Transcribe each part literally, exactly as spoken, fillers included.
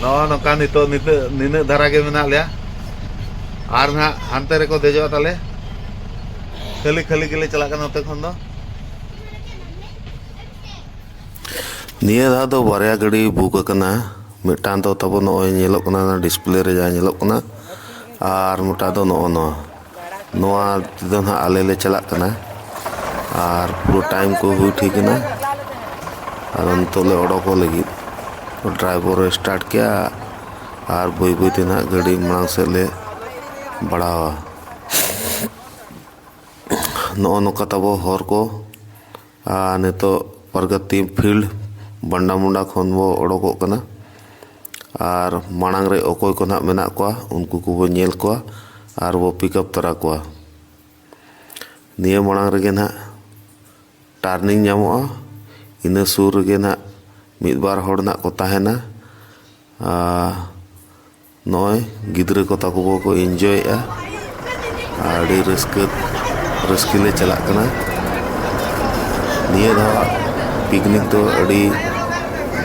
ᱱᱚᱜᱼᱚ ᱱᱚᱝᱠᱟ ᱱᱤᱛᱚᱜ ᱱᱤᱛᱚᱜ ᱱᱤᱱᱟᱹᱜ ᱫᱷᱟᱨᱟ ᱜᱮ ᱢᱮᱱᱟᱜ ᱞᱮᱭᱟ᱾ ᱟᱨ ᱱᱟᱦᱟᱜ ᱦᱟᱱᱛᱮ ᱨᱮᱠᱚ ᱫᱮᱡᱚᱜᱼᱟ ᱛᱟᱞᱮ᱾ ᱠᱷᱟᱹᱞᱤ ᱠᱷᱟᱹᱞᱤ ᱜᱮᱞᱮ ᱪᱟᱞᱟᱜ ᱠᱟᱱᱟ ᱱᱚᱛᱮ ᱠᱷᱚᱱ ᱫᱚ᱾ ᱱᱤᱭᱟᱹ ᱫᱷᱟᱣ ᱫᱚ ᱵᱟᱨᱭᱟ ᱜᱟᱹᱰᱤ ᱵᱩᱠ ᱟᱠᱟᱱᱟ᱾ ᱢᱤᱫᱴᱟᱝ ᱫᱚ ᱛᱟᱵᱚ ᱱᱚᱜᱼᱚᱭ ᱧᱮᱞᱚᱜ ᱠᱟᱱᱟ, ᱚᱱᱟ ᱰᱤᱥᱯᱞᱮ ᱨᱮ ᱡᱟᱦᱟᱸ ᱧᱮᱞᱚᱜ ᱠᱟᱱᱟ, ᱟᱨ ᱢᱤᱫᱴᱟᱝ ᱫᱚ ᱱᱚᱜᱼᱚ ᱱᱚᱣᱟ᱾ ᱱᱚᱣᱟ ᱛᱮᱫᱚ ᱱᱟᱦᱟᱜ ᱟᱞᱮ ᱞᱮ ᱪᱟᱞᱟᱜ ᱠᱟᱱᱟ᱾ ᱟᱨ ᱯᱩᱨᱟᱹ ᱴᱟᱭᱤᱢ ᱠᱚ ᱦᱩᱭ ᱴᱷᱤᱠ ᱮᱱᱟ᱾ ᱟᱫᱚ ᱱᱤᱛᱚᱜ ᱞᱮ ᱚᱰᱚᱠᱚᱜ ᱞᱟᱹᱜᱤᱫ᱾ ᱰᱨᱟᱭᱵᱷᱟᱨ ᱮ ᱥᱴᱟᱨᱴ ᱠᱮᱜᱼᱟ᱾ ᱟᱨ ᱵᱟᱹᱭ ᱵᱟᱹᱭ ᱛᱮ ᱱᱟᱦᱟᱜ ᱜᱟᱹᱰᱤ ᱢᱟᱲᱟᱝ ᱥᱮᱫ ᱞᱮ ᱵᱟᱲᱦᱟᱣᱟ᱾ ᱱᱚᱜᱼᱚ ᱱᱚᱝᱠᱟ ᱛᱟᱵᱚ ᱦᱚᱨ ᱠᱚ᱾ ᱟᱨ ᱱᱤᱛᱚᱜ ᱯᱨᱚᱜᱚᱛᱤ ᱯᱷᱤᱞᱰ ᱵᱟᱱᱰᱟ ᱢᱩᱱᱰᱟ ᱠᱷᱚᱱ ᱵᱚ ᱚᱰᱚᱠᱚᱜ ᱠᱟᱱᱟ᱾ ᱟᱨ ᱢᱟᱲᱟᱝ ᱨᱮ ᱚᱠᱚᱭ ᱠᱚ ᱱᱟᱦᱟᱜ ᱢᱮᱱᱟᱜ ᱠᱚᱣᱟ, ᱩᱱᱠᱩ ᱠᱚᱵᱚ ᱧᱮᱞ ᱠᱚᱣᱟ ᱟᱨ ᱵᱚ ᱯᱤᱠᱟᱯ ᱛᱚᱨᱟ ᱠᱚᱣᱟ᱾ ᱱᱤᱭᱟᱹ ᱢᱟᱲᱟᱝ ᱨᱮᱜᱮ ᱱᱟᱦᱟᱜ ᱴᱟᱨᱱᱤᱝ ᱧᱟᱢᱚᱜᱼᱟ᱾ ᱤᱱᱟᱹ ᱥᱩᱨ ᱨᱮᱜᱮ ᱱᱟᱦᱟᱜ ᱢᱤᱫ ᱵᱟᱨ ᱦᱚᱲ ᱱᱟᱦᱟᱜ ᱠᱚ ᱛᱟᱦᱮᱱᱟ᱾ ᱟᱨ ᱱᱚᱜᱼᱚᱭ ᱜᱤᱫᱽᱨᱟᱹ ᱠᱚ ᱛᱟᱠᱚ ᱠᱚ ᱮᱱᱡᱚᱭᱮᱫᱼᱟ᱾ ᱟᱹᱰᱤ ᱨᱟᱹᱥᱠᱟᱹ, ᱨᱟᱹᱥᱠᱟᱹ ᱞᱮ ᱪᱟᱞᱟᱜ ᱠᱟᱱᱟ᱾ ᱱᱤᱭᱟᱹ ᱫᱷᱟᱣ ᱯᱤᱠᱱᱤᱠ ᱫᱚ ᱟᱹᱰᱤ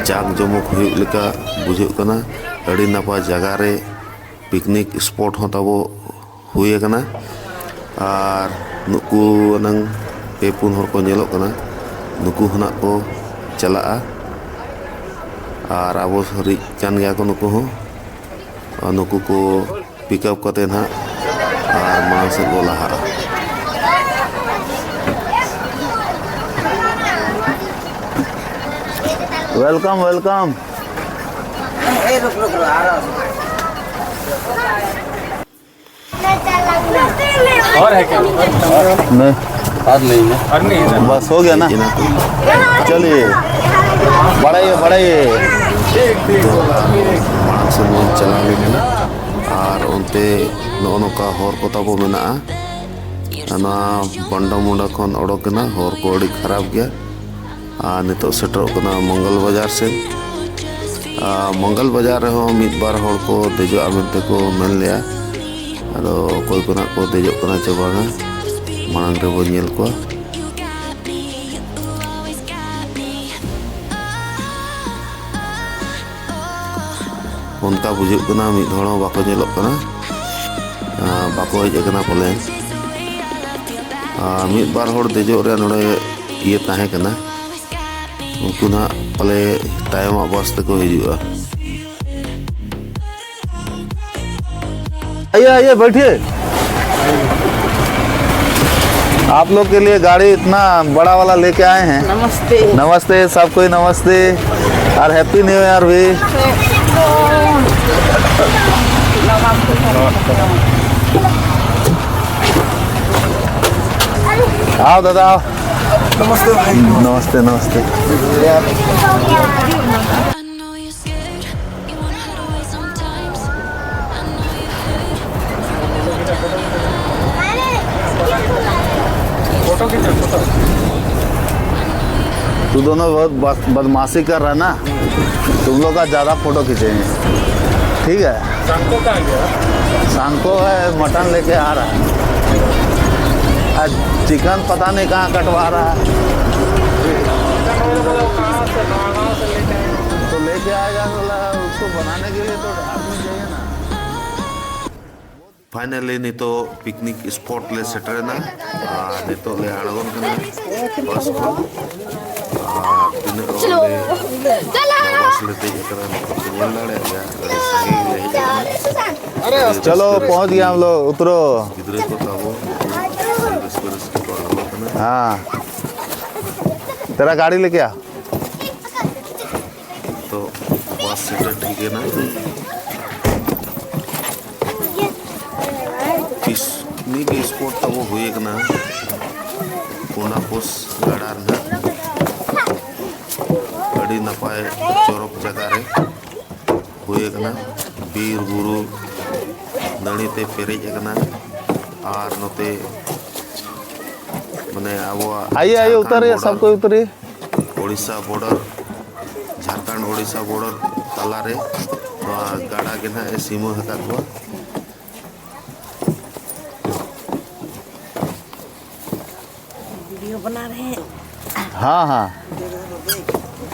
ᱡᱟᱠ ᱡᱚᱢᱚᱠ ᱦᱩᱭᱩᱜ ᱞᱮᱠᱟ ᱵᱩᱡᱷᱟᱹᱜ ᱠᱟᱱᱟ᱾ ᱟᱹᱰᱤ ᱱᱟᱯᱟᱭ ᱡᱟᱭᱜᱟ ᱨᱮ ᱯᱤᱠᱱᱤᱠ ᱥᱯᱚᱴ ᱦᱚᱸ ᱛᱟᱵᱚ ᱦᱩᱭ ᱟᱠᱟᱱᱟ᱾ ᱟᱨ ᱱᱩᱠᱩ ᱟᱱᱟᱝ ᱯᱮ ᱯᱩᱱ ᱦᱚᱲ ᱠᱚ ᱧᱮᱞᱚᱜ ᱠᱟᱱᱟ, ᱱᱩᱠᱩ ᱦᱚᱸ ᱱᱟᱜ ᱠᱚ ᱪᱟᱞᱟᱜᱼᱟ᱾ ᱟᱨ ᱟᱵᱚ ᱨᱤᱡ ᱠᱟᱱ ᱜᱮᱭᱟ ᱠᱚ ᱱᱩᱠᱩ ᱦᱚᱸ᱾ ᱟᱨ ᱱᱩᱠᱩ ᱠᱚ ᱯᱤᱠᱟᱯ ᱠᱟᱛᱮ ᱱᱟᱜ ᱟᱨ ᱢᱟᱲᱟᱝ ᱥᱮᱫ ᱵᱚ ᱞᱟᱦᱟᱜᱼᱟ᱾ Welcome, welcome. और है क्या? नहीं। और नहीं है। बस हो गया ना? चलिए। बढ़ाइए, बढ़ाइए। ᱢᱟᱲᱟᱝ ᱥᱮᱫ ᱵᱚᱱ ᱪᱟᱞᱟᱣ ᱞᱮᱱ ᱜᱮ᱾ ᱟᱨ ᱚᱱᱛᱮ ᱱᱚᱜᱼᱚ ᱱᱚᱝᱠᱟ ᱦᱚᱨ ᱠᱚ ᱛᱟᱵᱚ ᱢᱮᱱᱟᱜᱼᱟ᱾ ᱚᱱᱟ ᱵᱟᱱᱰᱟ ᱢᱩᱱᱰᱟ ᱠᱷᱚᱱ ᱚᱰᱚᱠ ᱮᱱᱟ, ᱦᱚᱨ ᱠᱚ ᱟᱹᱰᱤ ᱠᱷᱟᱨᱟᱯ ᱜᱮᱭᱟ᱾ ᱟᱨ ᱱᱤᱛᱚᱜ ᱥᱮᱴᱮᱨᱚᱜ ᱠᱟᱱᱟ ᱢᱚᱝᱜᱚᱞ ᱵᱟᱡᱟᱨ ᱥᱮᱫ᱾ ᱟᱨ ᱢᱚᱝᱜᱚᱞ ᱵᱟᱡᱟᱨ ᱨᱮᱦᱚᱸ ᱢᱤᱫ ᱵᱟᱨ ᱦᱚᱲ ᱠᱚ ᱫᱮᱡᱚᱜᱼᱟ ᱢᱮᱱᱛᱮ ᱠᱚ ᱢᱮᱱ ᱞᱮᱜᱼᱟ᱾ ᱟᱫᱚ ᱚᱠᱚᱭ ᱠᱚ ᱱᱟᱜ ᱠᱚ ᱫᱮᱡᱚᱜ ᱠᱟᱱᱟ ᱪᱮ ᱵᱟᱝᱟ, ᱢᱟᱲᱟᱝ ᱨᱮᱵᱚᱱ ᱧᱮᱞ ᱠᱚᱣᱟ᱾ ᱚᱱᱠᱟ ᱵᱩᱡᱷᱟᱹᱜ ᱠᱟᱱᱟ, ᱢᱤᱫ ᱦᱚᱲ ᱦᱚᱸ ᱵᱟᱠᱚ ᱧᱮᱞᱚᱜ ᱠᱟᱱᱟ᱾ ᱟᱨ ᱵᱟᱠᱚ ᱦᱮᱡ ᱟᱠᱟᱱᱟ ᱯᱟᱞᱮ᱾ ᱟᱨ ᱢᱤᱫ ᱵᱟᱨ ᱦᱚᱲ ᱫᱮᱡᱚᱜ ᱨᱮᱭᱟᱜ ᱱᱚᱰᱮ ᱤᱭᱟᱹ ᱛᱟᱦᱮᱸ ᱠᱟᱱᱟ, ᱩᱱᱠᱩ ᱱᱟᱦᱟᱜ ᱯᱟᱞᱮ ᱛᱟᱭᱚᱢᱟᱜ ᱵᱟᱥ ᱛᱮᱠᱚ ᱦᱤᱡᱩᱜᱼᱟ᱾ आइए, आइए, बैठिए। आप लोग के लिए गाड़ी इतना बड़ा वाला लेके आए हैं। नमस्ते। नमस्ते, सबको नमस्ते। और हैप्पी न्यू ईयर भी। आओ दादा, आओ। नमस्ते भाई। नमस्ते, नमस्ते। तू दोनों बहुत बद- बदमाशी कर रहा है ना, तुम लोग का ज़्यादा फोटो खींचेंगे, ठीक है? सांको कहाँ गया? सांको है, मटन लेके आ रहा है। आज चिकन पता नहीं कहाँ कटवा रहा है। तो लेके आएगा साला, उसको बनाने के लिए तो आदमी चाहिए ना। फाइनली ᱱᱤᱛᱚᱜ ᱯᱤᱠᱱᱤᱠ ᱥᱯᱚᱴ ᱞᱮ ᱥᱮᱴᱮᱨᱮᱱᱟ ᱟᱨ ᱱᱤᱛᱚᱜ ᱞᱮ ᱟᱬᱜᱚᱱ ᱠᱟᱱᱟ ᱵᱟᱥ ᱠᱷᱚᱱ᱾ ᱟᱨ ᱛᱤᱱᱟᱹᱜ ᱦᱚᱲ ᱞᱮ ᱵᱟᱥ ᱞᱮ ᱫᱮᱡ ᱟᱠᱟᱱᱟ ᱱᱤᱛᱚᱜ ᱯᱮ ᱧᱮᱞ ᱫᱟᱲᱮᱭᱟᱜ ᱜᱮᱭᱟ, ᱟᱹᱰᱤ ᱥᱟᱸᱜᱮ ᱜᱮᱞᱮ ᱦᱮᱡ ᱟᱠᱟᱱᱟ᱾ ᱟᱹᱰᱤ ᱨᱟᱹᱥᱠᱟᱹ ᱪᱚᱞᱚ, ᱨᱟᱹᱥᱠᱟᱹ ᱯᱚᱦᱚᱸᱪ ᱜᱮᱭᱟ ᱦᱟᱢ ᱞᱳᱜ, ᱩᱛᱨᱳ᱾ ᱜᱤᱫᱽᱨᱟᱹ ᱠᱚ ᱛᱟᱵᱚ ᱟᱹᱰᱤ ᱨᱟᱹᱥᱠᱟᱹ ᱨᱟᱹᱥᱠᱟᱹ ᱠᱚ ᱟᱬᱜᱚᱱ ᱠᱟᱱᱟ᱾ ᱦᱟᱸ, ᱛᱮᱨᱟ ᱜᱟᱲᱤ ᱞᱮᱠᱮ ᱟ᱾ ᱛᱚ ᱵᱟᱥ ᱥᱮᱴᱮᱨ ᱴᱷᱤᱠ ᱮᱱᱟ᱾ ᱯᱤᱠᱱᱤᱠ ᱥᱯᱚᱴ ᱛᱟᱵᱚ ᱦᱩᱭ ᱟᱠᱟᱱᱟ ᱠᱚᱱᱰᱟᱯᱳᱥ ᱜᱟᱰᱟ ᱨᱮᱱᱟᱜ ᱟᱹᱰᱤ ᱱᱟᱯᱟᱭ ᱪᱚᱨᱚᱠ ᱡᱟᱭᱜᱟ ᱨᱮ ᱦᱩᱭ ᱟᱠᱟᱱᱟ᱾ ᱵᱤᱨ ᱵᱩᱨᱩ ᱱᱟᱹᱲᱤ ᱛᱮ ᱯᱮᱨᱮᱡ ᱟᱠᱟᱱᱟ ᱟᱨ ᱱᱚᱛᱮ ᱢᱟᱱᱮ ᱟᱵᱚᱣᱟᱜ ᱟᱭᱮ, ᱟᱭᱮ, ᱡᱷᱟᱲᱠᱷᱚᱸᱰ ᱩᱛᱟᱨ ᱨᱮᱭᱟ, border ᱥᱟᱵ ᱠᱚ ᱩᱛᱟᱨ ᱨᱮᱭᱟ᱾ ᱳᱰᱤᱥᱟ border, ᱡᱷᱟᱲᱠᱷᱚᱸᱰ ᱳᱰᱤᱥᱟ border ᱛᱟᱞᱟᱨᱮ ᱱᱚᱣᱟ ᱜᱟᱰᱟ ᱜᱮ ᱱᱟᱦᱟᱜ ᱮ ᱥᱤᱢᱟᱹ ᱟᱠᱟᱫ ᱠᱚᱣᱟ᱾ वीडियो बना रहे हैं। हाँ, हाँ।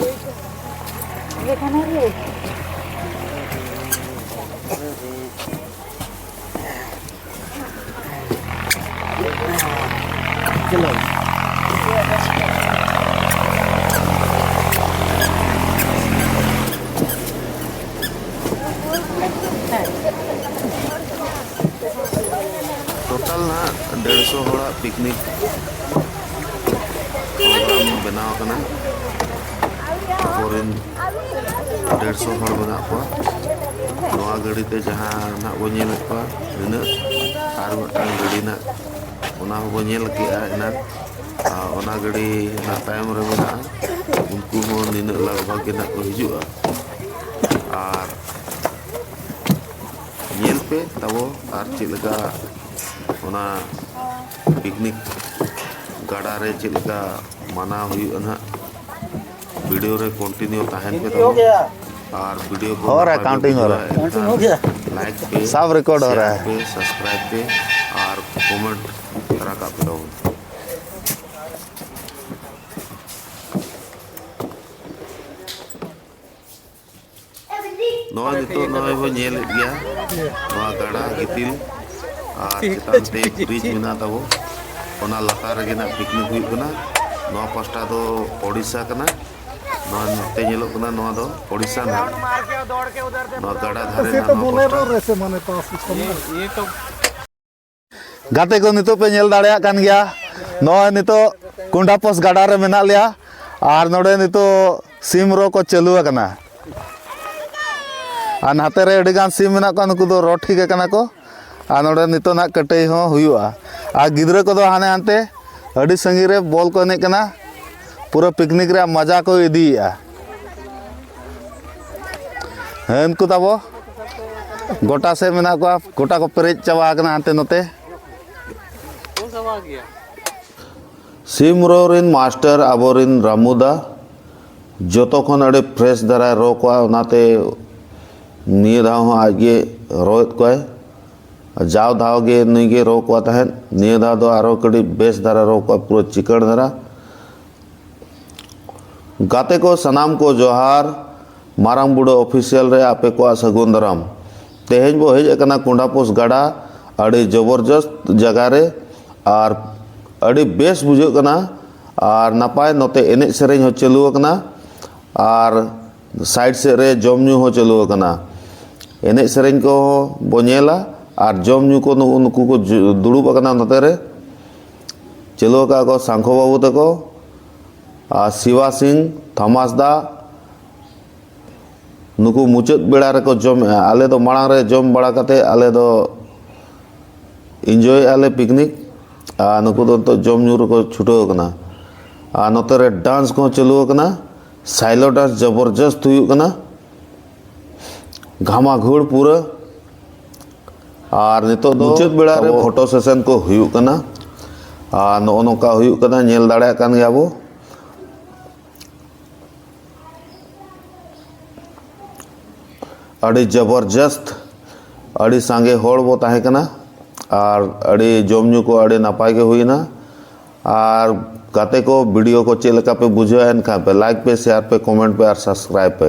देखा नहीं रे? ᱴᱳᱴᱟᱞ ᱱᱟᱦᱟᱜ ᱰᱮᱲᱥᱚ ᱦᱚᱲᱟᱜ ᱯᱤᱠᱱᱤᱠ ᱯᱨᱳᱜᱨᱟᱢ ᱵᱮᱱᱟᱣ ᱟᱠᱟᱱᱟ᱾ ᱟᱵᱚᱨᱮᱱ ᱰᱮᱲᱥᱚ ᱦᱚᱲ ᱢᱮᱱᱟᱜ ᱠᱚᱣᱟ᱾ ᱱᱚᱣᱟ ᱜᱟᱹᱰᱤ ᱛᱮ ᱡᱟᱦᱟᱸ ᱱᱟᱦᱟᱜ ᱵᱚᱱ ᱧᱮᱞᱮᱫ ᱠᱚᱣᱟ ᱱᱤᱱᱟᱹᱜ, ᱟᱨ ᱢᱤᱫᱴᱟᱝ ᱜᱟᱹᱰᱤ ᱱᱟᱦᱟᱜ ᱚᱱᱟ ᱦᱚᱸᱵᱚᱱ ᱧᱮᱞ ᱠᱮᱜᱼᱟ ᱮᱱᱟᱝ᱾ ᱟᱨ ᱚᱱᱟ ᱜᱟᱹᱰᱤ ᱱᱟᱦᱟᱜ ᱛᱟᱭᱚᱢ ᱨᱮ ᱢᱮᱱᱟᱜᱼᱟ, ᱩᱱᱠᱩ ᱦᱚᱸ ᱱᱤᱱᱟᱹᱜ ᱞᱟᱜᱽ ᱵᱷᱟᱜᱽ ᱜᱮ ᱱᱟᱦᱟᱜ ᱠᱚ ᱦᱤᱡᱩᱜᱼᱟ᱾ ᱟᱨ ᱧᱮᱞ ᱯᱮ ᱛᱟᱵᱚ ᱟᱨ ᱪᱮᱫ ᱞᱮᱠᱟ ᱚᱱᱟ ᱯᱤᱠᱱᱤᱠ ᱜᱟᱰᱟ ᱨᱮ ᱪᱮᱫ ᱞᱮᱠᱟ ᱢᱟᱱᱟᱣ ᱦᱩᱭᱩᱜᱼᱟ ᱱᱟᱦᱟᱜ᱾ ᱵᱷᱤᱰᱤᱭᱳ ᱨᱮ ᱠᱚᱱᱴᱤᱱᱤᱭᱩ ᱛᱟᱦᱮᱱ ᱯᱮ ᱛᱟᱵᱚ᱾ ᱟᱨ ᱵᱷᱤᱰᱤᱭᱳ ᱠᱚ ᱦᱚᱨ ᱱᱟᱯᱟᱭ ᱯᱮ ᱟᱠᱟᱣᱩᱱᱴᱤᱝ ᱦᱚᱨ᱾ ᱵᱩᱡᱷᱟᱹᱣᱟ ᱮᱱᱠᱷᱟᱱ ᱞᱟᱭᱤᱠ ᱯᱮ, ᱥᱟᱵ ᱨᱮᱠᱚᱨᱰ ᱦᱚᱨ ᱥᱮᱭᱟᱨ ᱯᱮ, ᱥᱟᱵᱥᱠᱨᱟᱭᱤᱵ ᱯᱮ ᱟᱨ ᱠᱚᱢᱮᱱᱴ ᱨᱟᱠᱟᱵ ᱯᱮ ᱛᱟᱵᱚᱱ᱾ ᱱᱚᱜᱼᱚᱭ ᱱᱤᱛᱚᱜ ᱱᱚᱜᱼᱚᱭ ᱵᱚᱱ ᱧᱮᱞᱮᱫ ᱜᱮᱭᱟ ᱱᱚᱣᱟ ᱜᱟᱰᱟ ᱜᱤᱛᱤᱞ ᱟᱨ ᱪᱮᱛᱟᱱ ᱛᱮ ᱵᱨᱤᱡᱽ ᱢᱮᱱᱟᱜ ᱛᱟᱵᱚ᱾ ᱚᱱᱟ ᱞᱟᱛᱟᱨ ᱨᱮᱜᱮ ᱱᱟᱜ ᱯᱤᱠᱱᱤᱠ ᱦᱩᱭᱩᱜ ᱠᱟᱱᱟ᱾ ᱱᱚᱣᱟ ᱯᱟᱥᱴᱟ ᱫᱚ ᱳᱰᱤᱥᱟ ᱠᱟᱱᱟ᱾ ᱱᱚᱣᱟ ᱱᱚᱛᱮ ᱧᱮᱞᱚᱜ ᱠᱟᱱᱟ, ᱱᱚᱣᱟ ᱫᱚ ᱳᱰᱤᱥᱟ ᱱᱟᱜ᱾ ᱱᱚᱣᱟ ᱜᱟᱰᱟ ᱫᱷᱟᱨᱮ ᱱᱟᱜ ᱱᱚᱣᱟ ᱯᱟᱥᱴᱟ᱾ ᱜᱟᱛᱮ ᱠᱚ, ᱱᱤᱛᱚᱜ ᱯᱮ ᱧᱮᱞ ᱫᱟᱲᱮᱭᱟᱜ ᱠᱟᱱ ᱜᱮᱭᱟ, ᱱᱚᱜᱼᱚᱭ ᱱᱤᱛᱚᱜ ᱠᱚᱱᱰᱟᱯᱚᱥ ᱜᱟᱰᱟ ᱨᱮ ᱢᱮᱱᱟᱜ ᱞᱮᱭᱟ᱾ ᱟᱨ ᱱᱚᱰᱮ ᱱᱤᱛᱚᱜ ᱥᱤᱢ ᱨᱚ ᱠᱚ ᱪᱟᱹᱞᱩ ᱟᱠᱟᱱᱟ᱾ ᱟᱨ ᱱᱟᱛᱮ ᱨᱮ ᱟᱹᱰᱤ ᱜᱟᱱ ᱥᱤᱢ ᱢᱮᱱᱟᱜ ᱠᱚᱣᱟ, ᱱᱩᱠᱩ ᱫᱚ ᱨᱚ ᱴᱷᱤᱠ ᱟᱠᱟᱱᱟ ᱠᱚ᱾ ᱟᱨ ᱱᱚᱰᱮ ᱱᱤᱛᱚᱜ ᱱᱟᱜ ᱠᱟᱹᱴᱟᱹᱭ ᱦᱚᱸ ᱦᱩᱭᱩᱜᱼᱟ᱾ ᱟᱨ ᱜᱤᱫᱽᱨᱟᱹ ᱠᱚᱫᱚ ᱦᱟᱱᱮ ᱦᱟᱱᱛᱮ ᱟᱹᱰᱤ ᱥᱟᱺᱜᱤᱧ ᱨᱮ ᱵᱚᱞ ᱠᱚ ᱮᱱᱮᱡ ᱠᱟᱱᱟ, ᱯᱩᱨᱟᱹ ᱯᱤᱠᱱᱤᱠ ᱨᱮᱭᱟᱜ ᱢᱟᱡᱟ ᱠᱚ ᱤᱫᱤᱭᱮᱫᱼᱟ᱾ ᱦᱮᱸ, ᱩᱱᱠᱩ ᱛᱟᱵᱚ ᱜᱚᱴᱟ ᱥᱮᱫ ᱢᱮᱱᱟᱜ ᱠᱚᱣᱟ, ᱜᱚᱴᱟ ᱠᱚ ᱯᱮᱨᱮᱡ ᱪᱟᱵᱟ ᱟᱠᱟᱱᱟ ᱦᱟᱱᱛᱮ ᱱᱚᱛᱮ᱾ ᱥᱤᱢ ᱨᱚ ᱨᱮᱱ ᱢᱟᱥᱴᱟᱨ ᱟᱵᱚᱨᱮᱱ ᱨᱟᱢᱩᱫᱟ, ᱡᱚᱛᱚ ᱠᱷᱚᱱ ᱟᱹᱰᱤ ᱯᱷᱨᱮᱥ ᱫᱷᱟᱨᱟᱭ ᱨᱚ ᱠᱚᱣᱟ, ᱚᱱᱟᱛᱮ ᱱᱤᱭᱟᱹ ᱫᱷᱟᱣ ᱦᱚᱸ ᱟᱡ ᱜᱮ ᱨᱚᱭᱮᱫ ᱠᱚᱣᱟᱭ᱾ ᱡᱟᱣ ᱫᱷᱟᱣ ᱜᱮ ᱱᱩᱭ ᱜᱮ ᱨᱚ ᱠᱚᱣᱟ ᱛᱟᱦᱮᱸᱫ, ᱱᱤᱭᱟᱹ ᱫᱷᱟᱣ ᱫᱚ ᱟᱨᱚ ᱠᱟᱹᱴᱤᱡ ᱵᱮᱥ ᱫᱷᱟᱨᱟ ᱨᱚ ᱠᱚᱣᱟ, ᱯᱩᱨᱟᱹ ᱪᱤᱠᱟᱹᱲ ᱫᱷᱟᱨᱟ᱾ ᱜᱟᱛᱮ ᱠᱚ ᱥᱟᱱᱟᱢ ᱠᱚ ᱡᱚᱦᱟᱨ, ᱢᱟᱨᱟᱝ ᱵᱩᱰᱷᱟᱹ ᱚᱯᱷᱤᱥᱤᱭᱟᱞ ᱨᱮ ᱟᱯᱮ ᱠᱚᱣᱟᱜ ᱥᱟᱹᱜᱩᱱ ᱫᱟᱨᱟᱢ᱾ ᱛᱮᱦᱮᱧ ᱵᱚ ᱦᱮᱡ ᱟᱠᱟᱱᱟ ᱠᱚᱸᱰᱟᱯᱳᱥ ᱜᱟᱰᱟ, ᱟᱹᱰᱤ ᱡᱚᱵᱚᱨᱡᱚᱥᱛ ᱡᱟᱭᱜᱟ ᱨᱮ, ᱟᱨ ᱟᱹᱰᱤ ᱵᱮᱥ ᱵᱩᱡᱷᱟᱹᱜ ᱠᱟᱱᱟ᱾ ᱟᱨ ᱱᱟᱯᱟᱭ ᱱᱚᱛᱮ ᱮᱱᱮᱡ ᱥᱮᱨᱮᱧ ᱦᱚᱸ ᱪᱟᱹᱞᱩ ᱟᱠᱟᱱᱟ, ᱟᱨ ᱥᱟᱭᱤᱰ ᱥᱮᱫ ᱨᱮ ᱡᱚᱢ ᱧᱩ ᱦᱚᱸ ᱪᱟᱹᱞᱩ ᱟᱠᱟᱱᱟ᱾ ᱮᱱᱮᱡ ᱥᱮᱨᱮᱧ ᱠᱚᱦᱚᱸ ᱵᱚ ᱧᱮᱞᱟ, ᱟᱨ ᱡᱚᱢ ᱧᱩ ᱠᱚ ᱱᱩᱜᱩ ᱱᱩᱠᱩ ᱠᱚ ᱡᱩ- ᱫᱩᱲᱩᱵ ᱟᱠᱟᱱᱟ ᱱᱚᱛᱮ ᱨᱮ᱾ ᱪᱟᱹᱞᱩ ᱟᱠᱟᱫ ᱠᱚ ᱥᱟᱝᱠᱷᱚ ᱵᱟᱹᱵᱩ ᱛᱟᱠᱚ, ᱟᱨ ᱥᱤᱣᱟ ᱥᱤᱝ, ᱛᱷᱚᱢᱟᱥ ᱫᱟ, ᱱᱩᱠᱩ ᱢᱩᱪᱟᱹᱫ ᱵᱮᱲᱟ ᱨᱮᱠᱚ ᱡᱚᱢᱮᱜᱼᱟ᱾ ᱟᱞᱮ ᱫᱚ ᱢᱟᱲᱟᱝ ᱨᱮ ᱡᱚᱢ ᱵᱟᱲᱟ ᱠᱟᱛᱮ ᱟᱞᱮ ᱫᱚ ᱤᱱᱡᱚᱭᱮᱜᱼᱟ ᱞᱮ ᱯᱤᱠᱱᱤᱠ, ᱟᱨ ᱱᱩᱠᱩ ᱫᱚ ᱱᱤᱛᱚᱜ ᱡᱚᱢ ᱧᱩ ᱨᱮᱠᱚ ᱪᱷᱩᱴᱟᱹᱣ ᱟᱠᱟᱱᱟ᱾ ᱟᱨ ᱱᱚᱛᱮ ᱨᱮ ᱰᱟᱱᱥ ᱠᱚᱦᱚᱸ ᱪᱟᱹᱞᱩ ᱟᱠᱟᱱᱟ, ᱥᱟᱭᱞᱳ ᱰᱟᱱᱥ ᱡᱚᱵᱚᱨᱡᱚᱥᱛ ᱦᱩᱭᱩᱜ ᱠᱟᱱᱟ, ᱜᱷᱟᱢᱟᱜᱷᱩᱲ ᱯᱩᱨᱟᱹ᱾ ᱟᱨ ᱱᱤᱛᱚᱜ ᱫᱚ ᱢᱩᱪᱟᱹᱫ ᱵᱮᱲᱟ ᱨᱮ ᱟᱵᱚ ᱯᱷᱳᱴᱳ ᱥᱮᱥᱚᱱ ᱠᱚ ᱦᱩᱭᱩᱜ ᱠᱟᱱᱟ᱾ ᱟᱨ ᱱᱚᱜᱼᱚ ᱱᱚᱝᱠᱟ ᱦᱩᱭᱩᱜ ᱠᱟᱱᱟ, ᱧᱮᱞ ᱫᱟᱲᱮᱭᱟᱜ ᱠᱟᱱ ᱜᱮᱭᱟ ᱵᱚ᱾ ᱟᱹᱰᱤ ᱡᱚᱵᱚᱨᱡᱚᱥᱛ, ᱟᱹᱰᱤ ᱥᱟᱸᱜᱮ ᱦᱚᱲ ᱵᱚ ᱛᱟᱦᱮᱸ ᱠᱟᱱᱟ, ᱟᱨ ᱟᱹᱰᱤ ᱡᱚᱢ ᱧᱩ ᱠᱚ ᱟᱹᱰᱤ ᱱᱟᱯᱟᱭ ᱜᱮ ᱦᱩᱭᱱᱟ᱾ ᱟᱨ ᱜᱟᱛᱮ ᱠᱚ, ᱵᱷᱤᱰᱤᱭᱳ ᱠᱚ ᱪᱮᱫ ᱞᱮᱠᱟ ᱯᱮ ᱵᱩᱡᱷᱟᱹᱣᱟ, ᱮᱱᱠᱷᱟᱱ ᱯᱮ ᱞᱟᱭᱤᱠ ᱯᱮ, ᱥᱮᱭᱟᱨ ᱯᱮ, ᱠᱚᱢᱮᱱᱴ ᱯᱮ ᱟᱨ ᱥᱟᱵᱥᱠᱨᱟᱭᱤᱵ ᱯᱮ᱾